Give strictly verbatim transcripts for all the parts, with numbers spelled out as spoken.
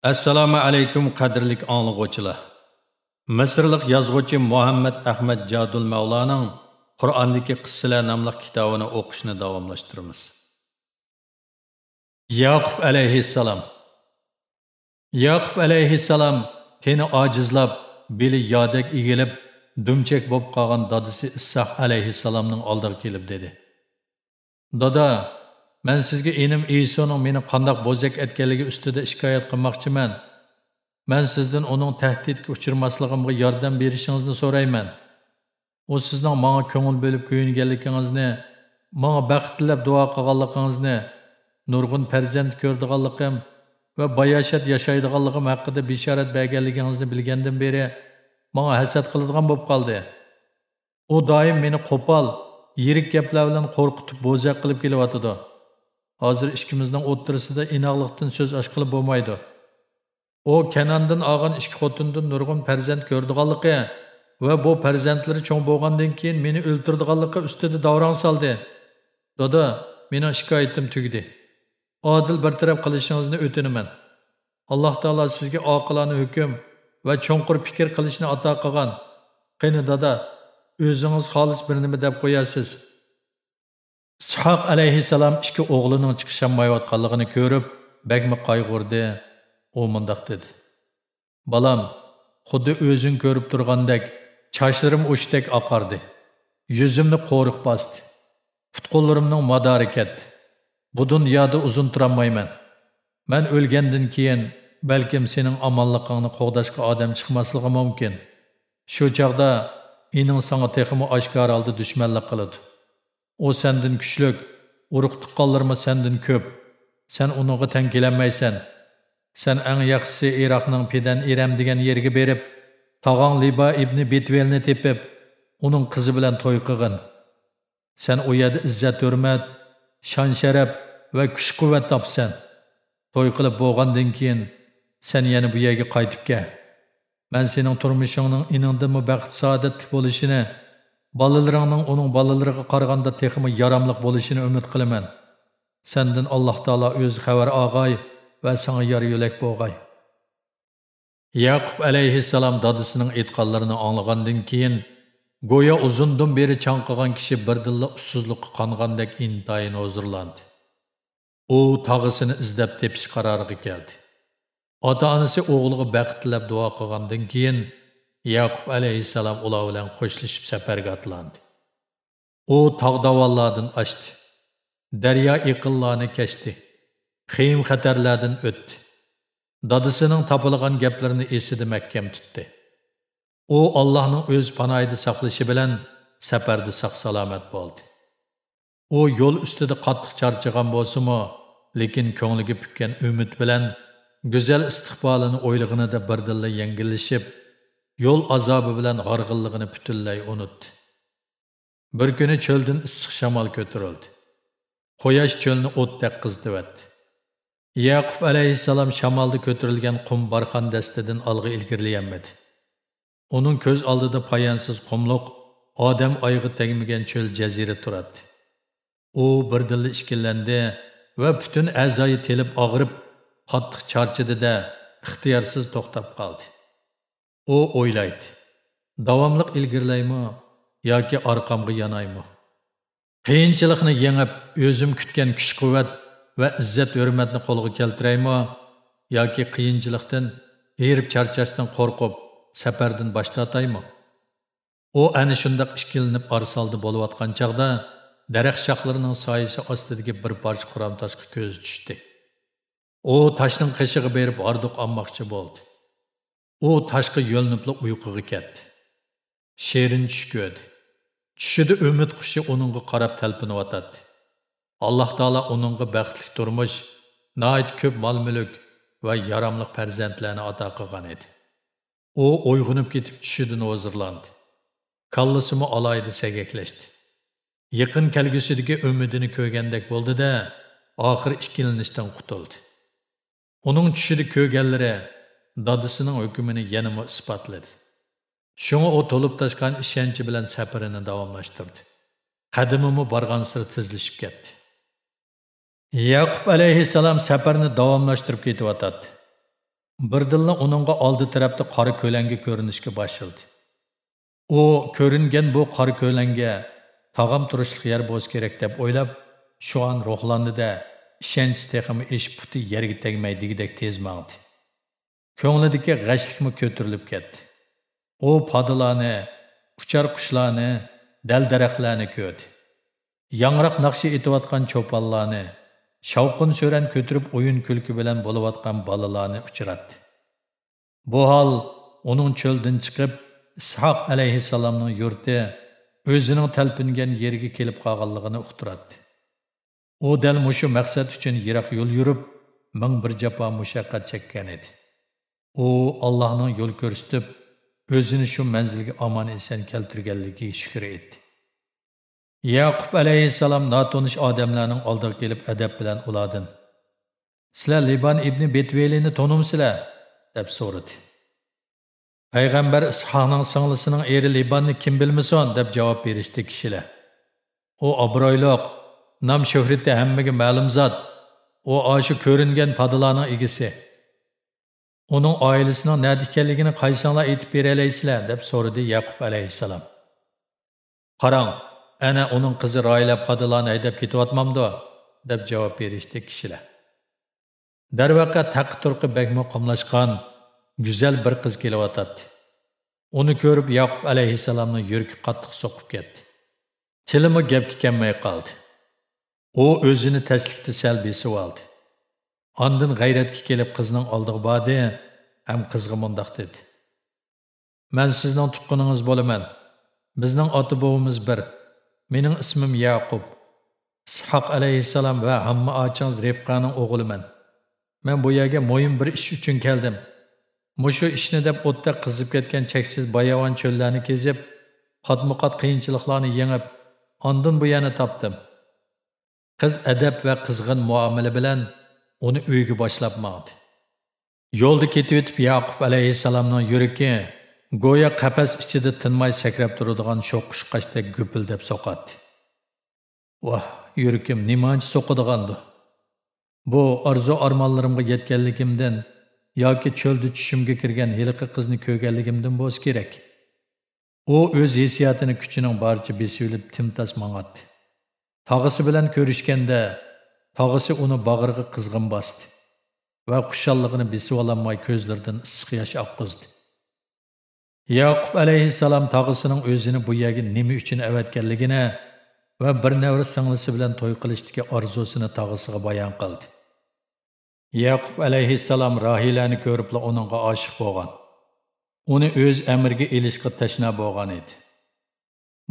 ئەسسالامۇ ئەلەيكۇم، قەدىرلىك ئاڭلىغۇچىلار! مىسىرلىق يازغۇچى مۇھەممەد ئەخمەت جادۇل مەۋلانىڭ قۇرئاندىكى قىسسىلەر ناملىق كىتابىنى ئوقۇشنى داۋاملاشتۇرىمىز. ياقۇپ ئەلەيھىسسالام. ياقۇپ ئەلەيھىسسالام تېنى ئاجىزلاپ، بېلى يادەك ئېگىلىپ، دۈمچەك بولۇپ قالغان دادىسى ئىسھاق ئەلەيھىسسالامنىڭ ئالدىغا كېلىپ دېدى: «دادا، مەن سىزگە ئىنىم ئېسۇنىڭ مېنى قانداق بوزەك ئەتكەنلىكى ئۈستىدە شىكايەت قىلماقچىمەن. مەن سىزدىن ئۇنىڭ تەھدىتكە ئۇچرىماسلىقىمغا ياردەم بېرىشىڭىزنى سورايمەن. ئۇ سىزنىڭ ماڭا كۆڭۈل بۆلۈپ كۆيۈنگەنلىكىڭىزنى، ماڭا بەخت تىلەپ دۇئا قىلغانلىقىڭىزنى، نۇرغۇن پەرزەنت كۆرىدىغانلىقىم ۋە باياشات ياشايدىغانلىقىم ھەققىدە بېشارەت بەرگەنلىكىڭىزنى بىلگەندىن بېرى، ماڭا ھەسەت قىلىدىغان بولۇپ قالدى. ئۇ دائىم مېنى قوپال، يىرىك گەپلەر بىلەن قورقۇتۇپ بوزەك قىلىپ كېلىۋاتىدۇ. ھازىر ئىككىمىزنىڭ ئوتتۇرىسىدا ئىناقلىقتىن سۆز ئاچقىلى بولمايدۇ. ئۇ كەنئاندىن ئالغان ئىككى خوتۇندىن نۇرغۇن پەرزەنت كۆرىدىغانلىقى ۋە بۇ پەرزەنتلىرى چوڭ بولغاندىن كېيىن مېنى ئۆلتۈرىدىغانلىقى ئۈستىدە داۋراڭ سالدى. دادا، مېنىڭ شىكايىتىم تۈگىدى. ئادىل بىر تەرەپ قىلىشىڭىزنى ئۆتۈنىمەن. ئاللاھ تائالا سىزگە ئاقىلانە ھۆكۈم ۋە چوڭقۇر پىكىر قىلىشنى ئاتا قىلغان. قېنى دادا، ئۆزىڭىز خالىس بىر نېمە دەپ قويارسىز.» ئىسھاق ئەلەيھىسسالام ئىككى ئوغلىنىڭ چىقىشالمايۋاتقانلىقىنى كۆرۈپ، بەكمۇ قايغۇردى. ئۇ مۇنداق دېدى: «بالام، خۇددى ئۆزۈڭ كۆرۈپ تۇرغاندەك، چاچلىرىم ئوشتەك ئاقاردى. يۈزۈمنى قورۇق باستى. پۇت-قوللىرىمنىڭ مادارى كەتتى. بۇ دۇنيادا ئۇزۇن تۇرالمايمەن. مەن ئۆلگەندىن كېيىن، بەلكىم سېنىڭ ئامانلىقىڭنى قوغداشقا ئادەم چىقماسلىقى مۇمكىن. شۇ چاغدا ئىنىڭ ساڭا تېخىمۇ ئاشكارا ھالدا دۈشمەنلىك قىلىدۇ. ئۇ سەندىن كۈچلۈك، ئۇرۇق-تۇغقانلىرىمۇ سەندىن كۆپ. سەن ئۇنىڭغا تەڭ كېلەلمەيسەن. سەن ئەڭ ياخشىسى ئىراقنىڭ پىدەن ئىرەم دېگەن يېرىگە بېرىپ، تاغاڭ لىبا ئىبنى بېتۇۋېلنى تېپىپ، ئۇنىڭ قىزى بىلەن توي قىلغىن. سەن ئۇ يەردە ئىززەت-ھۆرمەت، شان-شەرەپ ۋە كۈچ-قۇۋۋەت تاپىسەن. توي قىلىپ بولغاندىن كېيىن، سەن يەنە بۇ يەرگە قايتىپ كەل. مەن سېنىڭ تۇرمۇشۇڭنىڭ ئىنىڭدىنمۇ بەخت-سائادەتلىك بولۇشىنى، بالىلىرىڭنىڭ ئۇنىڭ بالىلىرىغا قارىغاندا تېخىمۇ ياراملىق بولۇشىنى ئۈمىد قىلىمەن. سەندىن ئاللاھ تائالا ئۆزى خەۋەر ئالغاي ۋە ساڭا يار-يۆلەك بولغاي.» ياقۇپ ئەلەيھىسسالام دادىسىنىڭ ئېيتقانلىرىنى ئاڭلىغاندىن كېيىن، گويا ئۇزۇندىن بېرى چاڭقىغان كىشى بىردىنلا ئۇسسۇزلۇققا قانغاندەك ئىنتايىن ھۇزۇرلاندى. ئۇ تاغىسىنى ئىزدەپ تېپىش قارارىغا كەلدى. ئاتا-ئانىسى ئوغلىغا بەخت تىلەپ دۇئا قىلغاندىن كېيىن، ياقۇپ ئەلەيھىسسالام ئۇلار بىلەن خوشلىشىپ سەپەرگە ئاتلاندى. ئۇ تاغ-داۋانلاردىن ئاشتى، دەريا-ئېقىنلارنى كەچتى، خېيىم-خەتەرلەردىن ئۆتتى. دادىسىنىڭ تاپىلىغان گەپلىرىنى ئېسىدە مەھكەم تۇتتى. ئۇ ئاللاھنىڭ ئۆز پاناھىدا ساقلىشى بىلەن سەپەردە ساق-سالامەت بولدى. ئۇ يول ئۈستىدە قاتتىق چارچىغان بولسىمۇ، لېكىن كۆڭلىگە پۈككەن ئۈمىد بىلەن گۈزەل ئىستىقبالىنى ئويلىغىنىدا بىردىنلا يەڭگىللىشىپ، يول ئازابى بىلەن ھارغىنلىقىنى پۈتۈنلەي ئۇنتتى. بىر كۈنى چۆلدىن ئىسسىق شامال كۆتۈرۈلدى. قۇياش چۆلنى ئوتتەك قىزىتىۋەتتى. ياقۇپ ئەلەيھىسسالام شامالدا كۆتۈرۈلگەن قۇم بارخان دەستىدىن ئالغا ئىلگىرىلىيەلمىدى. ئۇنىڭ كۆز ئالدىدا پايانسىز قۇملۇق، ئادەم ئايىغى تەگمىگەن چۆل جەزىرە تۇراتتى. ئۇ بىردىنلا ئىككىلەندى ۋە پۈتۈن ئەزايى تېلىپ ئاغرىپ، قاتتىق چارچىدى-دە، ئىختىيارسىز توختاپ قالدى. ئۇ ئويلايتتى، داۋاملىق ئىلگىرىلەيمۇ ياكى ئارقامغا يانايمۇ؟ قىيىنچىلىقنى يېڭىپ، ئۆزۈم كۈتكەن كۈچ-قۇۋۋەت ۋە ئىززەت-ھۆرمەتنى قولغا كەلتۈرەيمۇ ياكى قىيىنچىلىقتىن ھېرىپ چارچاشتىن قورقۇپ، سەپەردىن باش تارتايمۇ؟ ئۇ ئەنە شۇنداق ئىككىلىنىپ ئارىسالدى بولۇۋاتقان چاغدا، دەرەخ شاخلىرىنىڭ سايىسى ئاستىدىكى بىر پارچە قۇرام تاشقا كۆزى چۈشتى. ئۇ تاشنىڭ قېشىغا بېرىپ ھاردۇق ئالماقچى بولدى. ئۇ تاشقا يۆلىنىپلا ئۇيقۇغا كەتتى. شېرىن چۈش كۆردى. چۈشىدە ئۈمىد قۇشى ئۇنىڭغا قاراپ تەلپۈنۈۋاتاتتى. ئاللاھ تائالا ئۇنىڭغا بەختلىك تۇرمۇش، ناھايىتى كۆپ مال-مۈلۈك ۋە ياراملىق پەرزەنتلەرنى ئاتا قىلغان ئىدى. ئۇ ئويغىنىپ كېتىپ چۈشىدىن ھۇزۇرلاندى. كاللىسىمۇ ئالاھىدە سەگەكلەشتى. يېقىن كەلگۈسىدىكى ئۈمىدىنى كۆرگەندەك بولدى-دە، ئاخىر ئىككىلىنىشتىن قۇتۇلدى. ئۇنىڭ چۈشىدە كۆرگەنلىرى دادىسىنىڭ ھۆكمىنى يەنىمۇ ئىسپاتلىدى. شۇڭا ئۇ تولۇپ تاشقان ئىشەنچى بىلەن سەپىرىنى داۋاملاشتۇردى. قەدىمىمۇ بارغانسېرى تېزلىشىپ كەتتى. ياقۇپ ئەلەيھىسسالام سەپەرنى داۋاملاشتۇرۇپ كېتىۋاتاتتى. بىردىنلا ئۇنىڭغا ئالدى تەرەپتە قارا كۆلەڭگە كۆرۈنۈشكە باشلىدى. ئۇ كۆرۈنگەن بۇ قارا كۆلەڭگە تاغام تۇرۇشلۇق يەر بولسا كېرەك دەپ ئويلاپ، شۇئان روھلاندى-دە، ئىشەنچى تېخىمۇ ئېشىپ، پۇتى يەرگە تەگمەي دېگۈدەك تېز ماڭدى. كۆڭلىدىكى غەشلىكمۇ كۆتۈرۈلۈپ كەتتى. ئۇ پادىلارنى، ئۇچار قۇشلارنى، دەل-دەرەخلەرنى كۆردى. ياڭراق ناخشا ئېيتىۋاتقان چوپانلارنى، شاۋقۇن-سۈرەن كۆتۈرۈپ ئويۇن-كۈلكە بىلەن بولۇۋاتقان بالىلارنى ئۇچراتتى. بۇ ھال ئۇنىڭ چۆلدىن چىقىپ، ئىسھاق ئەلەيھىسسالامنىڭ يۇرتى، ئۆزىنىڭ تەلپۈنگەن يېرىگە كېلىپ قالغانلىقىنى ئۇقتۇراتتى. ئۇ دەل مۇشۇ مەقسەت ئۈچۈن يىراق يول يۈرۈپ، مىڭ بىر جاپا مۇشەققەت چەككەن ئىدى. ئۇ ئاللاھنىڭ يول كۆرسىتىپ، ئۆزىنى شۇ مەنزىلگە ئامان-ئېسەن كەلتۈرگەنلىكىگە شۈكۈر ئېيتتى. يەقۇپ ئەلەيھىسسالام ناتونۇش ئادەملەرنىڭ ئالدىغا كېلىپ ئەدەپ بىلەن ئۇلاردىن، «سىلەر لىبان ئىبنى بېتۇۋېلىنى تونۇمسىلەر؟» دەپ سورىدى. «پەيغەمبەر ئىسھاقنىڭ سىڭلىسىنىڭ ئېرى لىباننى كىم بىلمىسۇن؟» دەپ جاۋاب بېرىشتى كىشىلەر. «ئۇ ئابرۇيلۇق، نام-شۆھرىتى ھەممىگە مەلۇم زات. ئۇ ئاشۇ كۆرۈنگەن پادىلارنىڭ ئىگىسى. ئۇنىڭ ئائىلىسىنىڭ نەدە ئىكەنلىكىنى قايسىڭلار ئېيتىپ بېرەلەيسىلەر؟» دەپ سورىدى يەقۇپ ئەلەيھىسسالام. «قاراڭ، ئەنە ئۇنىڭ قىزى راھىلە پادىلارنى ھەيدەپ كېتىۋاتمامدۇ؟» دەپ جاۋاب بېرىشتى كىشىلەر. دەرۋەقە، تەققە-تۇرقى بەكمۇ قاملاشقان گۈزەل بىر قىز كېلىۋاتاتتى. ئۇنى كۆرۈپ ياقۇپ ئەلەيھىسسالامنىڭ يۈرىكى قاتتىق سوقۇپ كەتتى. تىلىمۇ گەپكە كەلمەي قالدى. ئۇ ئۆزىنى تەسلىكتە سەل بېسىۋالدى. ئاندىن غەيرەتكە كېلىپ قىزنىڭ ئالدىغا باردى ھەم قىزغا مۇنداق دېدى: «مەن سىزنىڭ تۇغقىنىڭىز بولىمەن. بىزنىڭ ئاتا-بوۋىمىز بىر. مېنىڭ ئىسمىم يەقۇپ. ئىسھاق ئەلەيھىسسالام ۋە ھاممە ئاچىڭىز رىۋقانىڭ ئوغلىمەن. مەن بۇ يەرگە مۇھىم بىر ئىش ئۈچۈن كەلدىم. مۇشۇ ئىشنى دەپ ئوتتەك قىزىپ كەتكەن چەكسىز باياۋان چۆللەرنى كېزىپ، قاتمۇقات قىيىنچىلىقلارنى يېڭىپ، ئاندىن بۇ يەرنى تاپتىم.» قىز ئەدەپ ۋە قىزغىن مۇئامىلە بىلەن ئۇنى ئۆيگە باشلاپ ماڭدى. يولدا كېتىۋېتىپ ياقۇپ ئەلەيھىسسالامنىڭ يۈرىكى گويا قەپەس ئىچىدە تىنماي سەكرەپ تۇرىدىغان شوخ قۇشقاچتەك گۈپۈلدەپ سوقاتتى. ۋاھ، يۈرىكىم نېمانچە سوقىدىغاندۇ؟ بۇ ئارزۇ-ئارمانلىرىمغا يەتكەنلىكىمدىن ياكى چۆلدە چۈشۈمگە كىرگەن ھېلىقى قىزنى كۆرگەنلىكىمدىن بولسا كېرەك. ئۇ ئۆز ھېسسىياتىنى كۈچىنىڭ بارىچە بېسىۋېلىپ تىمتاس ماڭاتتى. تاغىسى بىلەن كۆرۈشكەندە، تاغىسى ئۇنى باغرىغا قىزغىن باستى ۋە خۇشاللىقىنى بېسىۋالالماي كۆزلىرىدىن ئىسسىق ياش ئاققۇزدى. ياقۇپ ئەلەيھىسسالام تاغىسىنىڭ ئۆزىنى بۇ يەرگە نېمە ئۈچۈن ئەۋەتكەنلىكىنى ۋە بىر نەۋرە سىڭلىسى بىلەن توي قىلىشتىكى ئارزۇسىنى تاغىسىغا بايان قىلدى. ياقۇپ ئەلەيھىسسالام راھىلەنى كۆرۈپلا ئۇنىڭغا ئاشىق بولغان. ئۇنى ئۆز ئەمرىگە ئېلىشقا تەشنا بولغان ئىدى.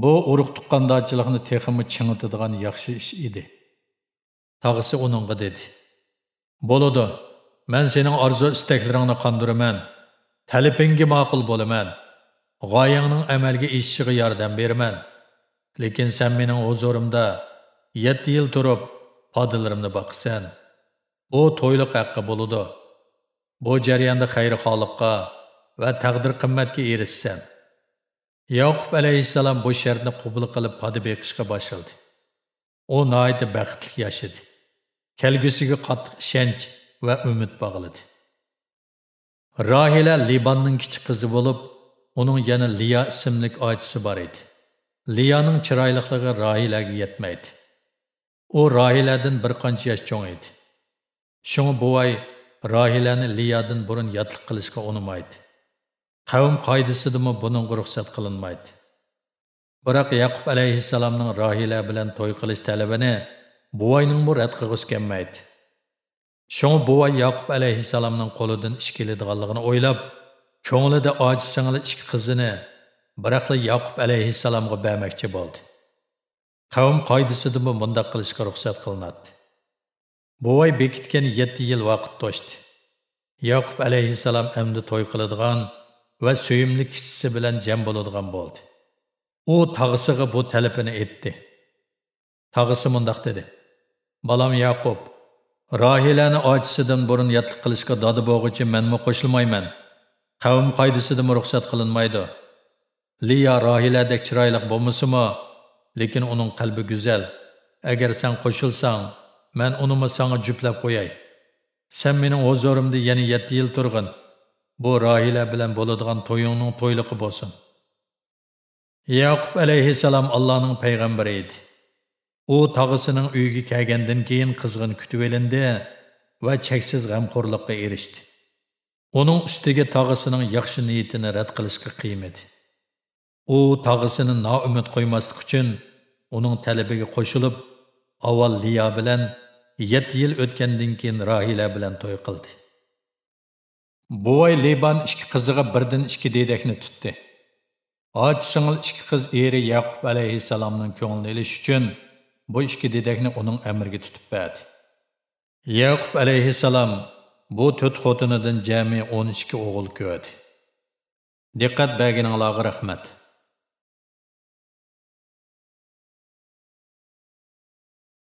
بۇ ئۇرۇق-تۇغقاندارچىلىقنى تېخىمۇ چىڭىتىدىغان ياخشى ئىش ئىدى. تاغىسى ئۇنىڭغا دېدى: «بولىدۇ، مەن سېنىڭ ئارزۇ-ئىستەكلىرىڭنى قاندۇرىمەن، تەلىپىڭگە ماقۇل بولىمەن، غايەڭنىڭ ئەمەلگە ئېشىشىغا ياردەم بېرىمەن. لېكىن سەن مېنىڭ ھۇزۇرۇمدا يەتتە يىل تۇرۇپ، پادىلىرىمنى باقىسەن. بۇ تويلۇق ھەققى بولىدۇ. بۇ جەرياندا خەيرىخاھلىققا ۋە تەقدىر-قىممەتكە ئېرىشىسەن.» ياقۇپ ئەلەيھىسسالام بۇ شەرتنى قوبۇل قىلىپ، پادا بېقىشقا باشلىدى. ئۇ ناھايىتى بەختلىك ياشىدى. كەلگۈسىگە قاتتىق ئىشەنچ ۋە ئۈمىد باغلىدى. راھىلە لىباننىڭ كىچىك قىزى بولۇپ، ئۇنىڭ يەنە لىيا ئىسىملىك ئاچىسى بار ئىدى. لىيانىڭ چىرايلىقلىقى راھىلەگە يەتمەيدۇ. ئۇ راھىلەدىن بىر قانچە ياش چوڭ ئىدى. شۇڭا بوۋاي راھىلەنى لىيادىن بۇرۇن ياتلىق قىلىشقا ئۇنىمايدۇ. قەۋم قائىدىسىدىمۇ بۇنىڭغا رۇخسەت قىلىنمايدۇ. بىراق ياقۇپ ئەلەيھىسسالامنىڭ راھىلە بىلەن توي قىلىش تەلىپىنى بوۋاينىڭمۇ رەت قىلغۇسى كەلمەيدۇ. شۇڭا بوۋاي ياقۇپ ئەلەيھىسسالامنىڭ قولىدىن ئىش كېلىدىغانلىقىنى ئويلاپ، كۆڭلىدە ئاچا-سىڭىل ئىككى قىزىنى، بىراقلا ياقۇپ ئەلەيھىسسالامغا بەرمەكچى بولدى. قەۋم قائىدىسىدىمۇ مۇنداق قىلىشقا رۇخسەت قىلىناتتى. بوۋاي بېكىتكەن يەتتە يىل ۋاقىت توشتى. ياقۇپ ئەلەيھىسسالام ئەمدى توي قىلىدىغان ۋە سۆيۈملۈك كىشىسى بىلەن جەم بولىدىغان بولدى. ئۇ تاغىسىغا بۇ تەلىپىنى ئېيتتى. تاغىسى مۇنداق دېدى: «بالام ياقۇپ، راھىلەنى ئاچىسىدىن بۇرۇن ياتلىق قىلىشقا دادا بولغۇچە مەنمۇ قوشۇلمايمەن. قەۋم قائىدىسىدىمۇ رۇخسەت قىلىنمايدۇ. لىيا راھىلەدەك چىرايلىق بولمىسىمۇ، لېكىن ئۇنىڭ قەلبى گۈزەل. ئەگەر سەن قوشۇلساڭ، مەن ئۇنىمۇ ساڭا جۈپلەپ قوياي. سەن مېنىڭ ھۇزۇرۇمدا يەنە يەتتە يىل تۇرغىن. بۇ راھىلە بىلەن بولىدىغان تويۇڭنىڭ تويلۇقى بولسۇن. يەقۇپ ئەلەيھىسسالام ئاللانىڭ پەيغەمبىرى ئىدى. ئۇ تاغىسىنىڭ ئۆيىگە كەلگەندىن كېيىن قىزغىن كۈتۈۋېلىندى ۋە چەكسىز غەمخورلۇققا ئېرىشتى. ئۇنىڭ ئۈستىگە تاغىسىنىڭ ياخشى نىيىتىنى رەت قىلىشقا قىيمىدى. ئۇ تاغىسىنى نائۈمىد قويماسلىق ئۈچۈن ئۇنىڭ تەلىپىگە قوشۇلۇپ، ئاۋۋال لىيا بىلەن، يەتتە يىل ئۆتكەندىن كېيىن راھىلە بىلەن توي قىلدى. بوۋاي لىبان ئىككى قىزىغا بىردىن ئىككى دېدەكنى تۇتتى. ئاچا سىڭىل ئىككى قىز ئېرى يەقۇپ ئەلەيھىسسالامنىڭ كۆڭلىنى ئېلىش ئۈچۈن بۇ ئىككى دېدەكنى ئۇنىڭ ئەمرىگە تۇتۇپ بەردى. يەقۇپ ئەلەيھىسسالام بۇ تۆت خوتۇنىدىن جەمئىي ئون ئىككى ئوغۇل كۆردى. دىققەت بەرگىنىڭلارغا رەھمەت.